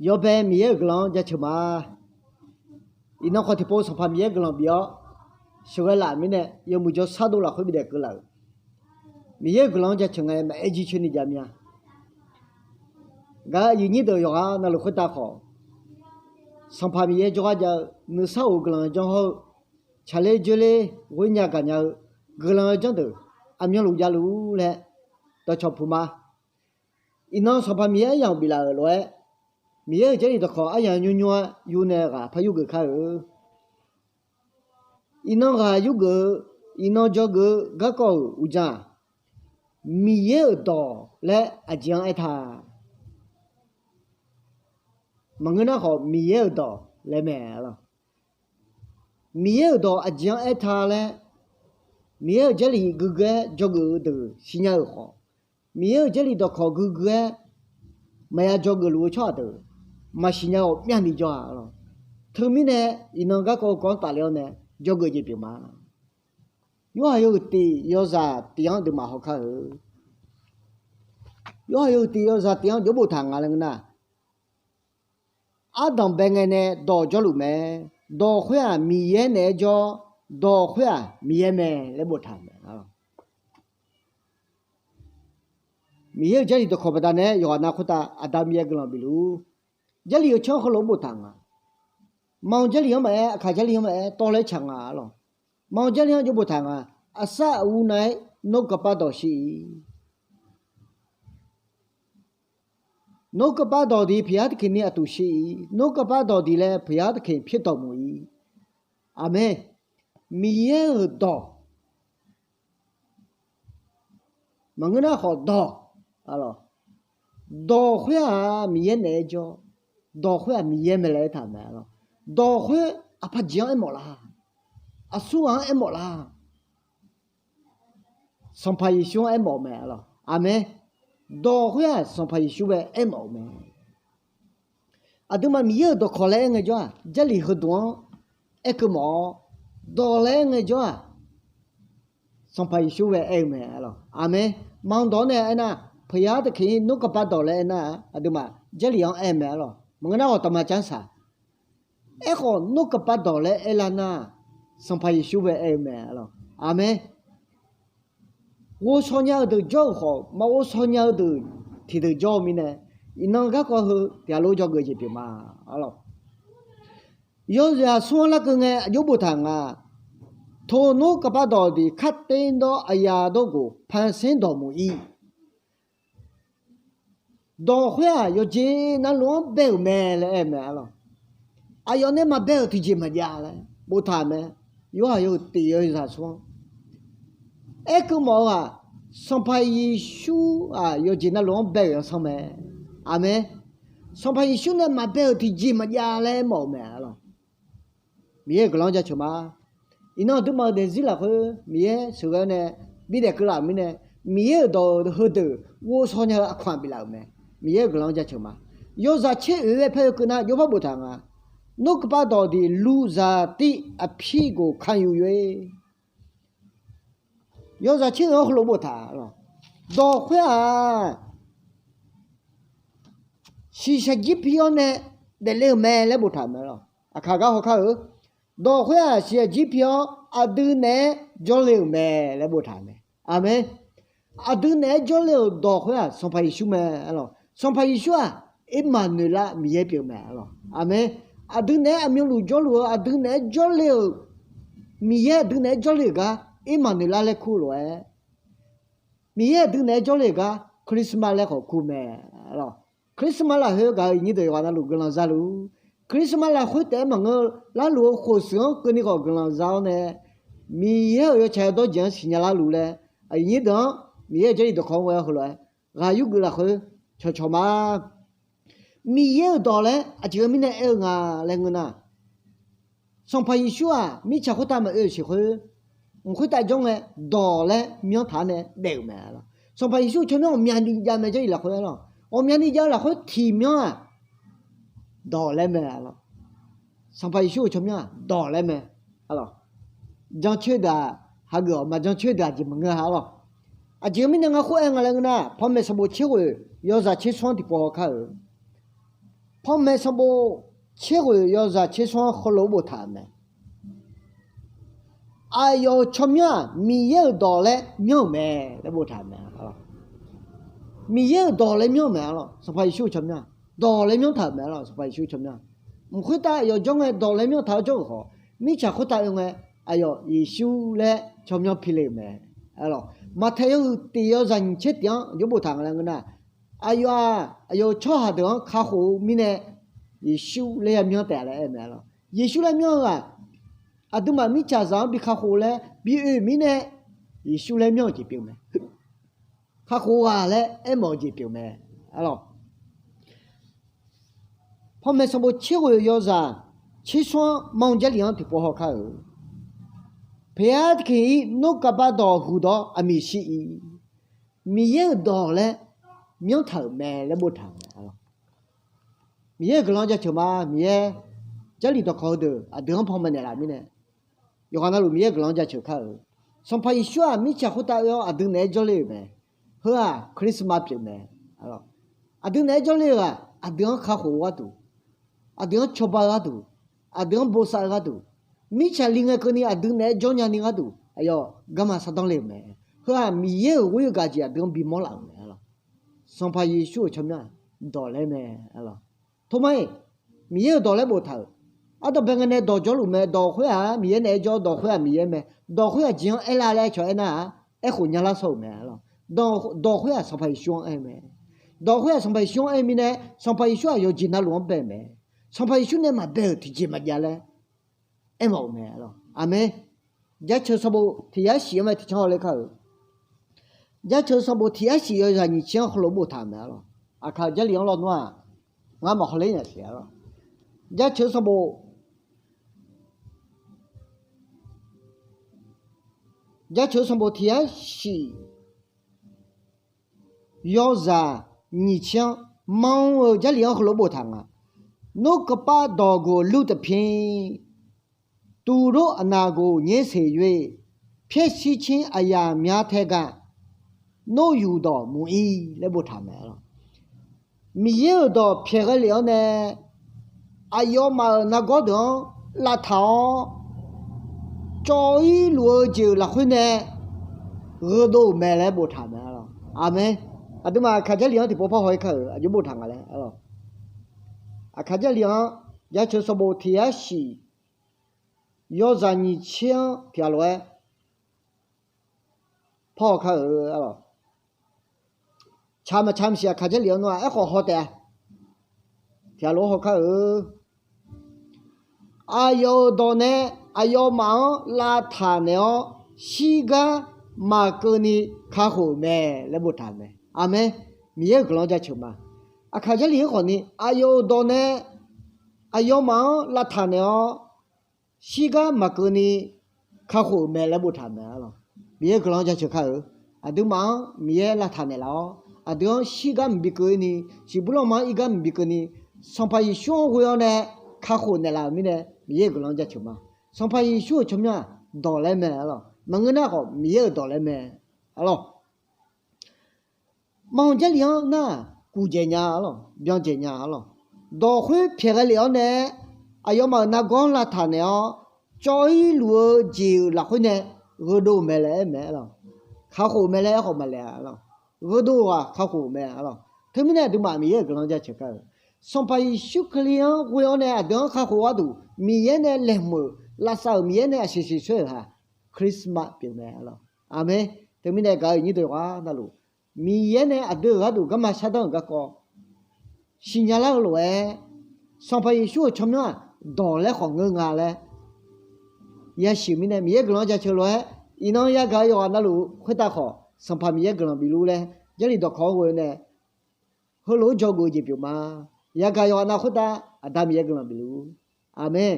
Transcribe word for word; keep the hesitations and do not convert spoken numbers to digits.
Yawbae Miqyaer-euq guiqlanq-anr jaceuq ma. Iqnan khawf tiqpov Sanqpaq Miqyaer guiqlanq bif-awr, sheuqghae laf mirnae yawmuiq jawrshar dov lafkhoer bidaef keuv laf-euq Miqyaer-euq guiqlanq-anr jaceuq ngae maqaer jircoer ni jav mir-a. Gaq-euq aqyuif nyir deuq yawqghaq navluf khoertav khawf, Sanqpaq Miqyaer jawrgar jav-eu nuisar of-eu guiqlanq janr hawr-eu, tsaqler dzoerler ghoer nya gaqnya-eu guiqlanq-eu janr deuq aqmyanluf javluf-ur laer dawqcawq puq ma. Iqnan Sanqpaq Miqyaer aryamq biflaf-euq lof-aer, Miqyaer-euq Jarlif dawqkawq aryamq nymrnymr-aer yur nae ghaq par yurgeuf kar-eu. Iqnan ghaq yurgeuf-eu, iqnan dzawgeuf-eu garkawv-euq uqdzan-aq, Miqyaer-euq dawq laer aqjeq-anr aertaq. Maqngeur nar khawf, Miqyaer-euq dawq laer mae. Miqyaer-euq dawq aqjeq-anr aertaq laer, Miqyaer-euq Jarlif guiqguiq-aer dzawgeuf-eu deuq siqnya-euq khawf, Miqyaer-euq Jarlif dawqkawq guiqguiq-aer maqya dzawgeuf luf-eu tsawrhaq deuq maqsiq nya-awq, myavni jawr-a lawq. Teumirnae iqnan garkawv-eu kawv-anr tafler-awr nae dzawgeuf jeq pyeuf ma. Yorhaq yawhuiq tif yawzaq tif-anr aqduimaf haw kar-eu. Yorhaq yawhuiq tif yawzaq tif-anr jawr boftaq nga laer ngeur nar, Ardanq bae ngae nae dawq jawrluf mae. Dawq khoer-aq Miqyaer naeq-aer jawr, dawq khoer-aq Miqyaer mae laer boftaq mae. Miqyaer-euq Jarlif dawqkawq baqdanae yawqghaq nav khoertav Aqda Miqyaer guiqlanq bifluf-ur. Jarlif-euq canr heulof-aer boftaq nga. Maqanr Jarlif-anr maqaer, Aqkaq Jarlif-anr maqaer, tawv laer tsaq nga lawq. Maqanr Jarlif-anr jawr boftaq nga. Aqsar aqur nav-aer Norkavpar dawq shir-ir. Norkavpar dawq diq pyeqyar taqkeq ni aqtuq shir-ir. Norkavpar dawq diq laer pyeqyar taqkeq pyaerdawq muiq-ir. Aqmeq. Miqyaer-euq dawq. Maqngeur nar khawf dawq. Dawq khoer-aq Miqyaer naeq-aer jawr. Dawq khoer-aq Miqyaer mae laer aertaq mae lawq. Dawq khoer aqpaq jeq-anr aermawf la? Aqsurghaq-anr aermawf la? Sanqpaq Yeqsur-anr aermawf-eu mae lawq. Aqmeq. Dawq khoer-aq Sanqpaq Yeqsur bae aermawf-eu mae. Aqduimaf Miqyaer-euq dawqkawq laer aer ngaejawr-aq, Jarlif heudeuq-anr aerkeuv mawf-awr, dawq laer aer ngaejawr-aq, Sanqpaq Yeqsur bae aer-eu mae lawq. Aqmeq. Maqanr dawq-anr nae aernar, pyeqyar taqkeq-ir Norkavpar dawq laer aernar, aqduimaf Jarlif-anr aer-eu mae lawq. Maqngeur nar khawf taqma canr saq. Aerkhawf Norkavpar dawq laer aerlar nar, Sanqpaq Yeqsur bae aer-eu mae lawq. Aqmeq. Ghovshaw nya-eu deuq jawr-euq khawf, maqghovshaw nya-eu deuq tiqdeuq jawr-eu mirnae, iqnan garkawv heu tiqghaq lof dzawgeuf jeq pyeuf ma. Yawzaq smr-anr larkeuv ngae aqjox boftaq nga. Toq Norkavpar dawq diq kharter dawr aqyaq dawrgoq pansaer dawq muiq-ir. Dawq khoer-aq yawqjeq navluf-anr bae-euq mae laer aer-eu mae lawq. Aqyawf nae maqbae-euq tiqjeq maqjav laer boftaq mae. Yorhaq yawhuiq tif yawzaq smr-anr aerkeuv mawf-eu-aq, Sanqpaq Yeqsur-aq yawqjeq navluf-anr bae-euq yawsanr mae. Aqmeq. Sanqpaq Yeqsur nae maqbae-euq tiqjeq maqjav laer aermawf-eu mae lawq. Miqyaer-euq guiqlanq-anr jaceuq ma. Iqnan aqduimaf-euq daefzir lafkhoer Miqyaer sheuqghae-awr nae bidaef keuvlaf-euq mirnae, Miqyaer-euq dawq-euq heudeuq ghovshaw nya-eu aqkaq biflaf-euq mae. Miqyaer-euq guiqlanq-anr jaceuq ma. Yawzaq tser oeq-aer paer-eu keuv nar jawrpar boftaq nga. Norkavpar dawq diq luzaq tiv aqpir goq kayuf yoer. Yawzaq tser oeq-anr heulof boftaq lawq. Dawq khoer-aq shiqshaq jir pi-awr nae daefle-euq mae laer boftaq mae lawq. Aqkaq gar hawkar-eu, dawq khoer-aq shiqshaq jir pi-awr aqdui naeq-aer jawrle-euq mae laer boftaq mae. Aqmeq. Aqdui naeq-aer jawrle-euq dawq khoer-aq Sanqpaq Yeqsur mae lawq. Sanqpaq Yeqsur-aq Ermaqnoeqlar Miqyaer pyeuf mae lawq. Aqmeq. Aqdui naeq-aer aqmyanluf jawrluf-eu aqdui naeq-aer jawrle-euq Miqyaer aqdui naeq-aer jawrle-euq gar Ermaqnoeqlar laer kur lof-aer, Miqyaer aqdui naeq-aer jawrle-euq gar Christmas laer khawf kur mae lawq. Christmas lafkhoer gaq-eu iqnyir deuq yawqghaq navluf guiqlanq za luf-ur. Christmas lafkhoer taef-aer maqngeur, larluf-eu khof shuif-anr keuvni khawf guiqlanq za-awr nae, Miqyaer-euq yawtsaq yawdawr jeq-anr siqnya larluf laer, aqyuif nyir deuq-anr Miqyaer-euq Jarlif dawqkawq-anr ghae-eu heulof-aer ghaq yurgeuf lafkhoer cawqcawq ma. Miqyaer-euq dawq laer aqjeq mirnae aer-eu nga laer ngeur nar, Sanqpaq Yeqsur-aq mirtsaq khoertav maqoe-euq siq khoer, mq khoertav jawr ngae dawq laer myanrtaq-awr nae daef-euq mae lawq. Sanqpaq Yeqsur-euq tsawrmyanr ghawqmyani jav mae Jarlif lafkhoer lawq. Ghawqmyani jav-eu lafkhoer tiqmyanr-aq dawq laer mae lawq. Sanqpaq Yeqsur-euq tsawrmyanr-aq dawq laer mae lawq. Jancoer deuq-aq hageuf-awq, maqjancoer deuq aqjeq maqngeur-a lawq. Aqjeq mirnae ngar khoer aer nga laer ngeur nar, panmaeq sanqbof tser ghoeq yawzaq tser smr-anr tiqpov hawkar-euq Panmaeq sanqbof tserghoeq yawzaq tsersmr-anr heulof-aer boftaq-euq mae. Aqyawf-euq tsawrmyanr-aq, Miqyaer-euq dawq laer myanr-euq mae laer boftaq-euq mae. Miqyaer-euq dawq laer myanr-euq mae. Sanqpaq Yeqsur-euq tsawrmyanr-aq, dawq laer myanr taq-euq mae. Sanqpaq Yeqsur tsawrmyanr-aq, mq khoertav aqyawf jawr ngae dawq laer myanr taq-awr jawr-euq khawf, mirtsaq khoertav oe ngae, aqyawf Yeqsur laer tsawrmyanr pile-euq mae. Maqtaeq yawhuiq tiq yawzaq nyiq tser tiq-anr aqjox boftaq nga laer ngeur nar, aqyawf-aq, aqyawf-euq tsawrhaq deuq-anr kakhof-eu mirnae, Yeqsur laer yamyanr taef laer aer-eu mae. Yeqsur laer myanr-eu-aq, aqduimaf mirtsaqzaq-anr bi kakhof laer bi oe-euq mirnae, Yeqsur laer myanr-euq jeq pyeuf mae. Kakhof ghaq laer aermawf-eu jeq pyeuf mae. Panmaeq sanqbof tserghoeq yawzaq tsersmr-anr mar-eu Jarlif-anr tiqpov haw kar-euq, Peqaer tiqkhiq-ir nor kavbav dawq huiqdawq-awr aqmiq shir-ir. Miqyaer-euq dawq laer myanr taq-euq mae laer boftaq-euq mae. Miqyaer-euq guiqlanq-anr jaceuq ma. Miqyaer Jarlif dawqkawq heudeuq aqdui-anr panmaeq naeqlaf mirnae, yawqghaq navluf Miqyaer-euq guiqlanq-anr jaceuq kar-euq. Sanqpaq Yeqsur-aq, mirtsaq khoertav oe-awr aqdui naeq-aer jawrle-euq mae. Heu-aq, Christmas pyeuf mae. Aqdui naeq-aer jawrle-euq-aq, aqdui-anr kakhof-eu gharduq, aqdui-anr cawba-eu gharduq, aqdui-anr bosav-eu gharduq, mirtsaq li ngae keuvni aqdui naeq-aer jawr nyani gharduq, aqyawf garma sardanr le-euq mae. Heu-aq, Miqyaer-euq ghoer-eu gaq jeq aqdui-anr bimawr laf-euq mae. Sanqpaq Yeqsur-euq tsawrmyanr-aq, dawq laer mae. Tormar-iq, Miqyaer-euq dawq laer boftaq-euq, ardanqbae ngae nae dawq jawrluf mae. Dawq khoer-aq Miqyaer naeq-aer jawr, dawq khoer-aq Miqyaer mae. Dawq khoer-aq jeq-anr aerlar laer cawq aernar-aq, aerkhof nyalar sawr-euq mae. Dawq khoer-aq Sanqpaq Yeqsur-anr aer-eu mae. Dawq khoer-aq Sanqpaq Yeqsur-anr aer-eu mirnae, Sanqpaq Yeqsur-aq yawqjeq navluf-anr bae-euq mae. Sanqpaq Yeqsur nae maqbae-euq tiqjeq maqjav laer aermawf-euq mae. Aqmeq. Jaceuq sanqbof tiq yar shif-anr mae tiqcanr hawler kar-euq. Jaceuq sanqbof tiq yar shif yawzaq nyiq tser-anr heulof-aer boftaq-euq mae. Aqkaq Jarlif-anr lawnmr-aq, ngar maq hawler nya siq-a lawq. Jaceuq sanqbof, jaceuq sanqbof tiq yar shif yawzaq nyiq tser-anr, manr-eu Jarlif-anr heulof-aer boftaq nga. Nor keuvpav dawqgoq lur taqpyir, tuqlof aqnaq ghof nyaer seq yoer, pyaer shir cir aqyamq myar tae gaq, nor yuqdawq muiq-ir laer boftaq mae. Miqyaer-euq dawq pyaeq ghae lef-awr nae, aqyawfmaf-euq nargawr deuq-anr lavtaq-awr, cawv-ir luf-eu jeq-euq lafkhoer nae gheudov-euq mae laer boftaq mae. Aqmeq. Aqduimaf Aqkaq Jarlif-anr tiqpov par haw-ir kar-euq aqjox boftaq nga laer. Aqkaq Jarlif-anr jaceuq sanqbof tiq yar shif yawzaq nyiq tser-anr tiq ghaq lof-aer par haw kar-euq. Tsaq maqtsaq maqsiq Aqkaq Jarlif-anr nawr-aq aerkhawf haw taef-a. Tiq ghaq lof-aer haw kar-euq. Aqyawf-euq dawq nae aqyawfmaf-anr lavtaq naeq-awr, shirgar maqkeuvni kakhof-euq mae laer boftaq mae. Aqmeq. Miqyaer-euq guiqlanq jaceuq ma. Aqkaq Jarlif-anr khawfni aqyawf-euq dawq nae aqyawfmaf-anr lavtaq naeq-awr, shirgar maqkeuvni kakhof-euq mae laer boftaq mae. Miqyaer-euq guiqlanq jaceuq kar-euq. Aqduimaf-anr Miqyaer lavtaq naeqlaf-awr, aqdui-anr shirgar maqbi keuv-ir ni, siqbur lanma-anr irgar maqbi keuvni, Sanqpaq Yeqsur-anr ghoe-awr nae kakhof naeqlaf-euq mirnae Miqyaer-euq guiqlanq jaceuq ma. Sanqpaq Yeqsur-euq tsawrmyanr-aq, dawq laer mae-a lawq. Maqngeur nar khawf Miqyaer-euq dawq laer mae-a lawq. Manr-eu Jarlif-anr nar-aq, kuvjaeq nya-a lawq, byan jaeq nya-a lawq. Dawq khoer pyaeq ghae lef-awr nae, aqyawfmaf-euq nargawr-anr lavtaq naeq-awr, cawv-ir luf-eu jeq-euq lafkhoer nae gheudov-euq mae laer aer-eu mae-a lawq. Kakhof-euq mae laer aerkhawf maqlaeq-a lawq. Gheudov-eu ghaq kakhof-euq mae-a lawq. Teumirnae aqduimaf Miqyaer-euq guiqlanq jaceuq kar-euq. Sanqpaq Yeqsur Kali-anr ghoe-awr nae aqdui-anr kakhof gharduq Miqyaer nae laeqhmq-euq, lavsav-euq Miqyaer nae aqsiq siqsoer-euq ha, Christmas pyeuf mae-a lawq. Aqmeq. Teumirnae gaq-euq nyir deuq yawqghaq navluf, Miqyaer nae aqdui-euq gharduq garma shardanr-euq garkawv siqnya lar-eu lof-aer, Sanqpaq Yeqsur-euq tsawrmyanr-aq, dawq laer khawf ngeur nga laer yasiq mirnae, Miqyaer guiqlanq jaceuq lof-aer, iqnan yagaq-eu yawqghaq navluf khoertav khawf Sanqpaq Miqyaer guiqlanq bif lur laer Jarlif dawqkawq-anr ghoe-eu nae heulof-aer dzawgeuf-eu jeq pyeuf ma. Yagaq yawqghaq nav khoertav Aqda Miqyaer guiqlanq bif lur. Aqmeq.